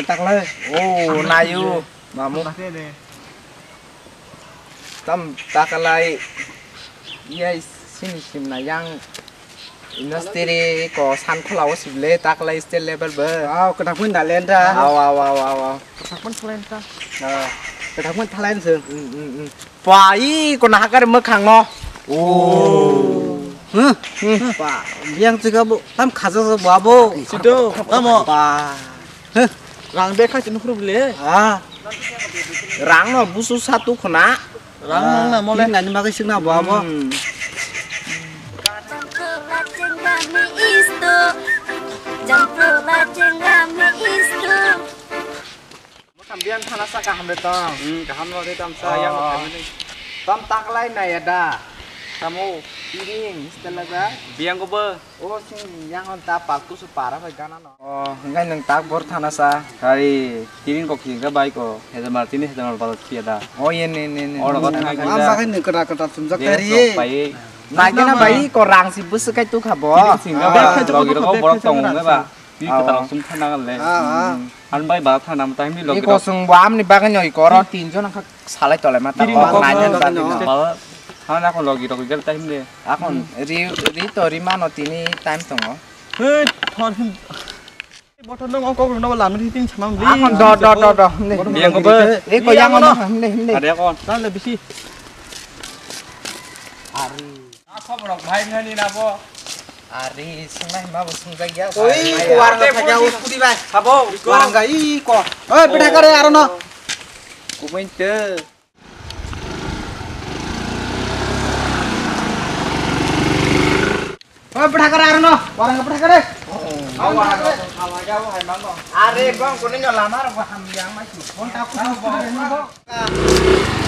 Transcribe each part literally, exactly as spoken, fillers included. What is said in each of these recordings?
Taklai. Oh, nayu, mamu. Tam taklai. Iya, sini simna yang industry ko san khula o sible taklai state level be. Aw, kwthak pun da lenda. Aw, aw, aw, aw, aw. Kwthak pun thalenta. Ah, kwthak pun thalenta. Hmm, hmm, hmm. Pai ko nahakar mwkhang no. Oh. Huh? Hmm. Pa, biang chika bo, tam khaja bo abo. Sito, tamo. Pa. Huh? Rang bekha chini khuru bile. Ah. Rang no busu satu khona. Rang nang na mole. Nani makai sikna bo abo. Hmm. Motam biang thana sa kaham de tong. Hmm, kaham no de tam sa yang family. Tam taklai na ya da. Tamo. Biring, stella da. Biang ko ba. O sing yang on ta paltu su para bai gana no. Oh, ngai nang tak bor thana sa. Hari tiring kok sing ka bai ko. Heda mar tini heda mar bal kia da. Oh, ye ne, ne, ne. Oro ko thana Am ka. Sa kai ne kata kata sumjak Dia kari. Sok pai. Nai kena bai ko rang si bus kai tu kha bo. Tiring sing ka ba. Logi ro ko borok tong ngai ba. Pi kata sum thana le. Ah, ah. An bai ba thana mata himni logi ro. Iko sung bo amni bagan yo iko ro tin jon kha salai tole mata. Tiring ko nai jon bagan yo. Ba. Hana ko logi ro gel ta himni. Akon ri ri to ri mano tini time tongo. Hei, thor hin. Bothor nung ong kok rwna bo lamri tin samang li. Akon do, do, do, do. Himne, himne. Yang ko be. Eh, ko yang ono, himne, himne. Ada kon. Tan le bisi. Ari. Akon rok bhai nani na bo. Ari, sungai ma bo sungai ya. Oi, ko warang ka phai ya, uskudi bai. Habo. Warang ka i ko. Oi, beda kare aro no. Kumain te. Oi, bwtha kare aro no, warang bwtha kare. Are bang kuni no lama ro ham yang mai tu. Bon ta ku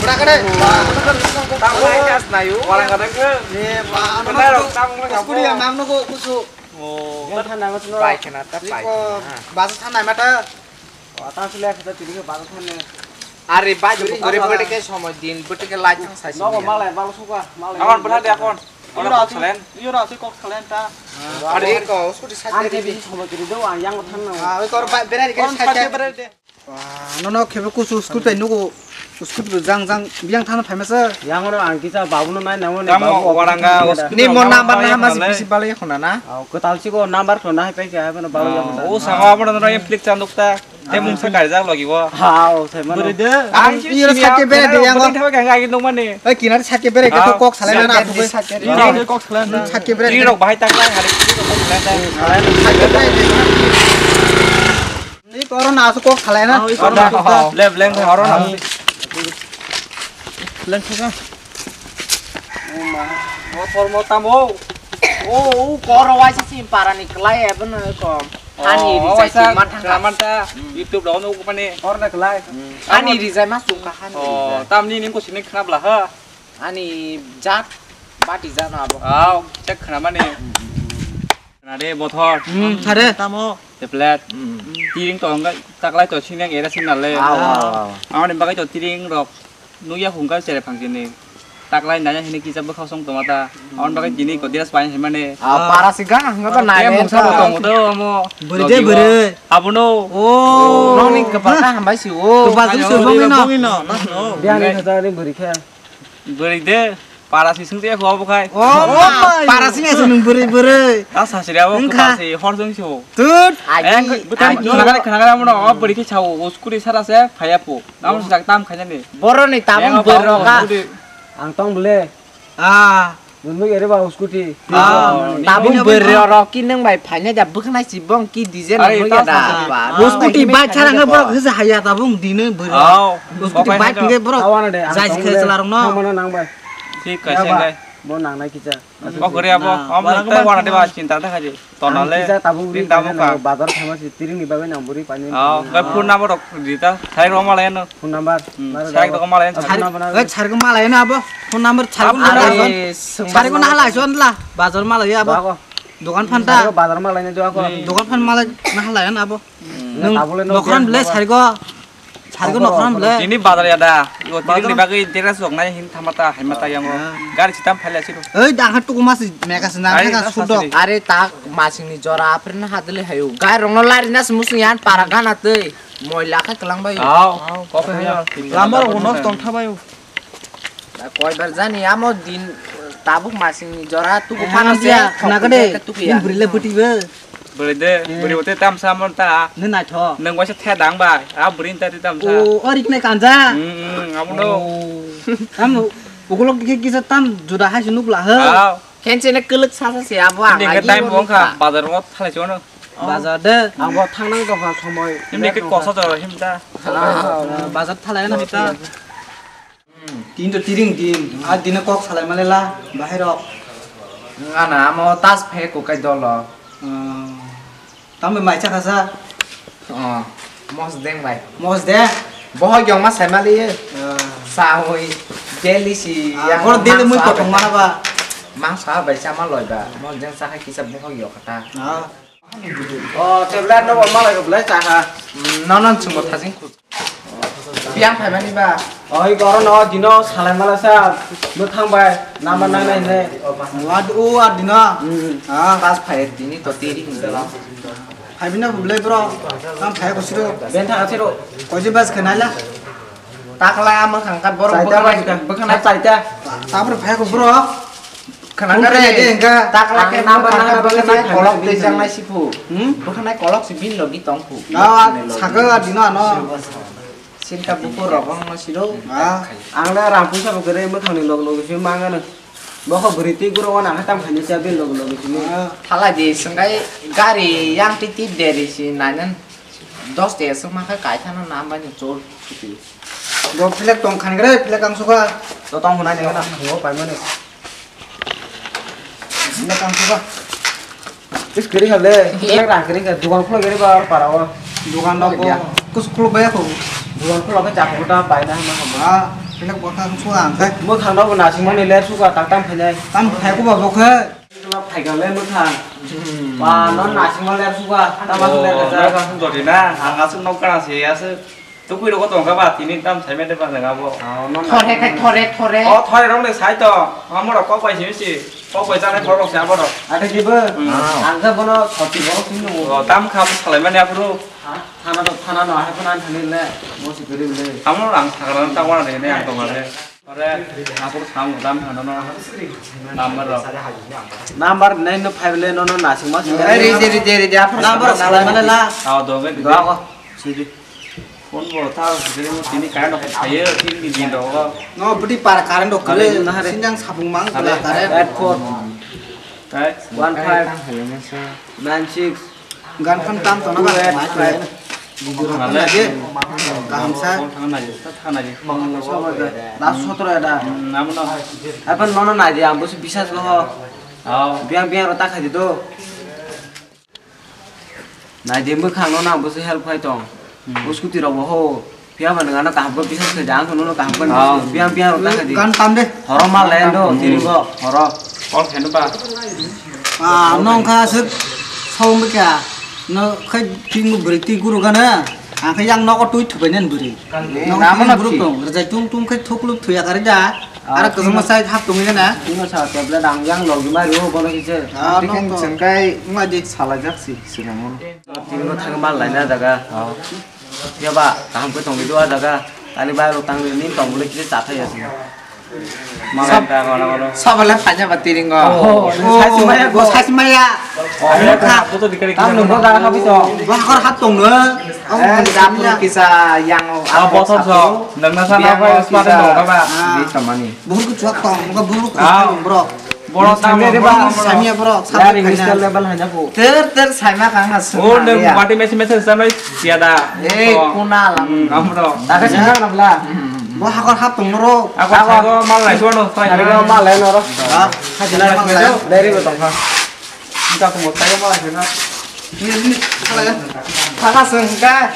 bwtha kare. Tamo hai kas nayu. Warang kare ke. Ye ba. Benar, tamo hai kamu. Skudi yang nang no go kusu. Oh. Yang than nang no. Bai kena ta bai. Basu than nai mata. Are bai, bwtwk ke somoy din, bwtwk ke lai thang sai. Nogo malai bal suka, malai. Akon bwtha de akon. Ora kok salen. Ora se kok salen ta. Are ko, scooty side. Ang ke bi somoy kiri do, ang yang thang na. Ah, oi kor bai, berai ke side. Berai de. Wah, no no kebe kusu scooty nugo. Scooty jang jang biang thana phaima sa. Yang oro ang kisa babu no nai nang. Tamo waranga. Ni mo number na mas bisi balai khona na. Au, ko tal si ko number khona hai pai ke hai no babu yang. O sama abo no flick chanduk ta. Te mungsa kaijak logi bo. Ha, o, sai mano. Bwrwi de. Ang iyo sini sake bere de yang. Bwrwi thaba kang agi nung mani. Oi, kinar sake bere ke to kok salai na. Sake bere. Kok salai na. Sake bere. Ini rok bahai tak lai hari ini rok kok salai na. Sake bere. Ni korona asu kok salai na. Leb leng korona. Leng thaka. O ma. Motor mo tamo. O, o koro waisa si para ni klai ebo no ko. Hani rijai si ma thang ka. Manta YouTube daw no ko pani. Kor na klai. Hani rijai ma sung ka hani rijai. Tamni ning ko sini khna bla ha. Hani jat bati jat no abo. Aw, tek khna mani. Khna de bothor. Hmm, thare. Tamo. Tablet. Tiring to taklai to sinang era sinale. Aw, aw, aw. Amani bagai to tiring rok. Nukya hwnka chere phangsini. Taklai nanya hini kisa bwkhao song tongma ta. Amon bagwi tini ko dress pai hwnmani. Ah, para si gana hwnka ba nai mungsa bo tongo do amo. Bwrwi de bwrwi. Abono. Oh. Noni kwpal ka hambai si o. Kwpal si bongino. Bongino. Biyani kata ni bwrwi khe. Bwrwi de. Para si sung te ko bo khai. Oh, para si ngai sung bwrwi bwrwi. Ta sasiri abo kwpal si hor sung si o. Tut. Ai, khna kare, khna kare amo no bwrwi khe sao o scooty sara se phaya po. Nang sak tam khaina ni. Boroni tabung bwrwi ka. Ang tong bole. Ah. Nunui ere ba scooty. Ah. Tabung bwrwi ro ki nang bai phaina ja bwkhnai si bong ki design mo ya da. Scooty bike chara nge borok hwsa haya tabung dine bwrwi. Scooty bike nge borok. Jai si khe chwla rok no. Thik kaisa ngai. Bo nang nai kisa. Bo kore abo. Am nang ta wana de ba chinta ta khaji. Tonale, kisa tabuk ri din tabuk kha. Bazar thangma si tiring ni bagwi nang buri pani. Ah, bai phone number rok di ta. Sai rok malai no. Phone number. Sai rok malai no. Sai rok malai no abo. Phone number sai rok malai no. Sai rok na halai son la. Bazar malai abo. Dokan phanta. Bazar malai no doa ko. Dokan phan malai na halai no abo. Nung tabule no nokran bele sai rok. Thargo nokha mle. Tini bazar ya da. Yo tini ni bagwi interest rok nai hin thamata haimata yango. Gari sitam phaila siro. Oi, dang ha tuku masi meka sina Gari ka na sudok. Sasiri. Are tak masing ni jora apre na hadle hayu. Gai rong no lari na musung yan para gana tei. Moila kha kelang bai. Au, kok khe ya. Lambar uno tong thabai. Koi bar jani amo din tabuk masing ni jora tuku phano se khna kade. Tuku ya. Brile buti be. Bwrwi de, bwrwi bo tei tamsa mon ta. Nini naithok. Nwng waisa the dang bai, a bwrwi ni ta tei tamsa. O, o riknai kanja. Hmm, hmm, amo no. Tam ukulok ki kisa tam juda hai se nukla he. Aw. Khense ne kwlwk sasa se abo ang. Ning dai mo kha, bazar mo thalai chono. Bazar de. Ang bo thangnang tong kha somoi. Him de ke kosa jora him ta. Bazar thalai na ta. Tin to tiring din, a dina kok salai male la, bahai rok. Ngana amo tas phe kukai dolo. Tambe mai cha khasa. Oh, mos deng bai. Mos de. Bohok yong ma sai mali. Sa hoi. Daily si. Bor daily mui kotong mana ba. Mang sa bai cha ma loi ba. Mos deng sa khai kisa bohok yok kata. Oh, tablet no malai ko belai cha ha. Nono chungo thajing khu. Biang phaimani ba. Oi, goro no dino salai mala sa mwthang bai nama nang nai ne. Wad u ar dino. Ah, pas phai dini to tiri hin dala. Phaibina ko belai bro. Tam phai ko siro. Ben tha siro. Ko je bas khenai la. Takla ama khangkat borok. Chaita bwkhana bai ka. Bwkhana chaita. Tabro phai ko bro. Khana kare. Phone kare de engka. Takla ke number number ke kolok de jangnai sipu. Hmm? Bwkhana kolok si bin logi tongpu. Na saka dino ano. Sinta buku rok ang no siro. Ah. Ang na ram puisa bo kere bwkhani log log si mangano. Bokho bwrwi twi guro wana khe tam khaini cha bin log log si. Ah. Thala di sengkai gari yang titi deri si nainan. Dos de sengma khe kaithano nam bai ni chol. Bo flag tong khan gre, flag ang suka. To tong hunai nengana. Bo pai mane. Flag ang suka. Is kiri hale, flag ra kiri ka, dukan khulo gere ba para o. Dukan do bo. Kus khulo ba ko. Dukan khulo ka chakko ta pai na ma ma. Ah, flag bo khan suka ang kai. Mo thang do na sing mane le suka tak tam khainai. Tam khai ko ba bo khe. Phaiga le mwthang. Ba, non nasing ma ler suga, tama ler ka. Ka sung jodi na, ang asuk nok kana se asuk. Tukui rok tong ka ba, tini tam sai mete ba nang abo. Thore khai, thore, thore. O thore rok le sai to. Amo rok kok bai simi si. Kok bai jane borok se abo rok. Ate jibo. Ang ka bono khoti borok simi nungo. O tam kham salai mani abro. Thana to, thana no, hai phana thani le. Mo si gori le. Amo rang sagra ta wana de ne ang to mare. Ore, apor sam dam hano no. Number rok. Number nine no five le no no nasing mas. Eh, ride, ride, ride, apor number rok salai male la. Aw, doge, doge. Dogo. Sidi. Phone bo ta, sidi mo tini current rok thayo, tini din rok. No, budi para current rok kale, sinjang sapung mang kala current. Eight four. One five. Nine six. Gan phan tam tona ba. Kaham sa. Last sotro ada. Apa nono nai di, ang busi bisas go ho. Biang biang rota khai di do. Nai di, bwkhang no nang busi help khai tong. Scooty rok bo ho. Phiya ba nwng ano kaham khe bisas khe jang, nono kaham khe biang biang rok ta khe di. Gan tam de. Horo ma le do, tini bo, horo. Kol khe no ba. Ah, nong kha aswk song bikha. No khai tingo bwrwi twi guru gana. Ang khe yang nogo twi thubai nan bwrwi. Nong namo twi no guru twi. Tong, rajai tung tung khe thukluk thuya kari da. Ara kwchangma sai hap tongwi na. Tino sa tablet ang yang logi mai ro bono kise. Ah, nong to. Sengkai ma di salajak si sinamo. Tini bo thang mal laina jaga. Phiya ba, kaham khe tongwi do a jaga. Tani bai rok tang ni tong bole kisa cha thai asi. Malai ta kono kono. Sabale phanya ba tiring go. Oh, oh, saisi maya go. Saisi maya. Oh, tam nungbo gara habi to. Ba kor hat tong no. Oh, dapur kisa yang. Ah, botol so. Nang na sana bai smartphone dong ba. Di tamani. Buhur ku chuak tong, buhur ku chuak tong bro. Boro tamo, boro samia bro, dari mister level hanya ko. Ter ter saima kang has. Oh, de bati mesi mesi samai siada. Eh, kuna lang. Amro. Daga singkang na bla. Bo hakor hap tong ro. Ako mal lai suano. Ari ko mal lai noro. Ha, hajila mal lai. Dari bo tong ha. Kita ko mo tayo mal lai na. Ini ini. Kala sengka.